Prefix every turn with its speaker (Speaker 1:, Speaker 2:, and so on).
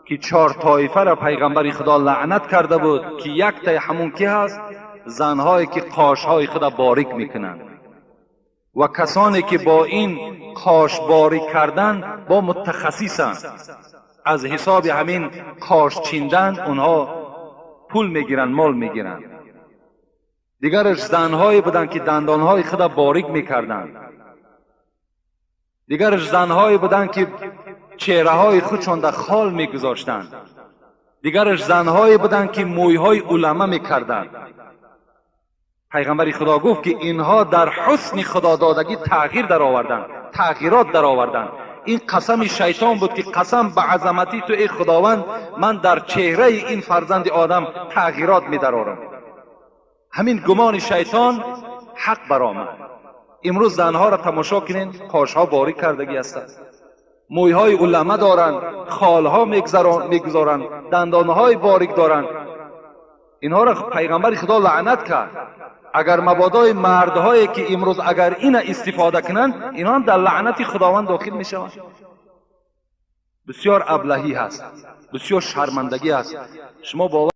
Speaker 1: Ки чор тоифа ра пайғамбари Худо лаънат карда буд, ки яктаи ҳамун ки ҳаст? Занҳое ки қошҳои худа борик мекунанд ва касоне ки бо ин қош борик кардан бо мутахассисанд, аз ҳисоби ҳамин қош чиндан онҳо пул мегиранд, мол мегиранд. Дигараш занҳое буданд, ки дандонҳои худа борик мекарданд. Дигараш занҳое буданд, ки чеҳраҳои худшон дар хол мегузоштанд. Дигараш занҳое буданд, ки мӯйҳои улама мекарданд. Пайғамбари Худо гуфт, ки инҳо дар ҳусни худододагӣ тағйир дароварданд, тағйирот дароварданд. Ин қасами шайтон буд, ки қасам ба азамати ту, эй Худованд, ман дар чеҳраи ин фарзанди одам тағйирот медарорам. Ҳамин гумони шайтон ҳақ баромад. Имрӯз занҳоро тамошо кунед: қошҳо борик кардагӣ ҳастанд, мӯйҳои улама доранд, холҳо мегузоранд, дандонҳои борик доранд. Инҳоро пайғамбари Худо лаънат кард. Агар мабодои мардҳое ки имрӯз агар ина истифода кунанд, инҳо ҳам дар лаънати Худованд дохил мешаванд. Бисёр аблаҳӣ ҳаст, бисёр шармандагӣ ҳаст. Шумо бовар